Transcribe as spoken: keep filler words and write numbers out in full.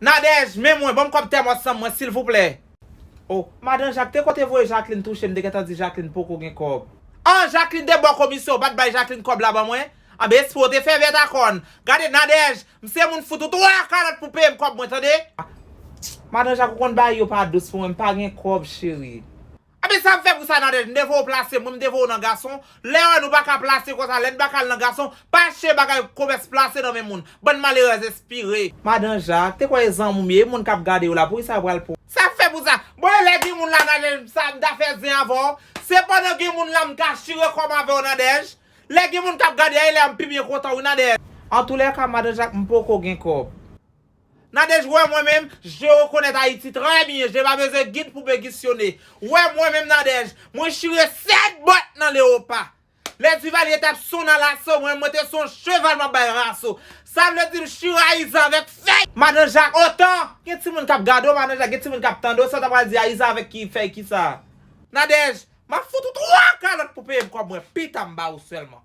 Nadège, men mwen, ban m kòb tèmòs san mwen, silvouplè. Oh, madan Jak, te kote voye Jacqueline touche m, te gentan di Jacqueline poko gen kòb. An, Jacqueline te ba w komisyon, ou pa t bay Jacqueline kòb la ban mwen? Anben, espre w te fè vèt a kòn. Gade, Nadège, m se moun fout ou twa kalòt pou peye m kòb mwen, tande? Madan Jak, ou konn bagay yo pa dous pou mwen, m pa gen kòb, cheri. Anben, sa m fè pou sa, Nadège, m te voye w plase, mwen, m te voye w nan gason. Lè yo wè nou pa ka plase konsa, lè n pa ka al nan gason, pa chèche bagay komès plase nan men moun. Bann malerèz espire. Madan Jak, te kwè e zanmi w m ye, e moun k ap gade w la, poukisa yo pral pran w? Sa fè pou sa. Bon, e lè gen moun la, Nadège, sa m ta fè zen avè w. Se pandan gen moun la m ka chire kò m avè w, Nadège. Lè gen moun k ap gade a, e lè a m pi byen kontan wi, Nadège. Antoulèka, madan Jak, m poko gen kòb. Nadège, wè mwen menm, je reconnais Haïti très bien, je pa bezwen gid pou m egisyone. Wè mwen menm, Nadège, mwen chire sèt bòt nan Leopa. Lè Duvalier t ap son nan laso, mwen, mwen te son cheval m ap bay raso. Sa vle di m chire Ayizan avèk fèy. Madan Jak, otan, gen timoun k ap gade w, madan Jak, gen timoun k ap tande w, sa w ta pral di Ayizan avèk ki fèy kisa? Nadège, m ap fout ou twa kalòt pou peye m kòb mwen, pita m ba ou sèlman.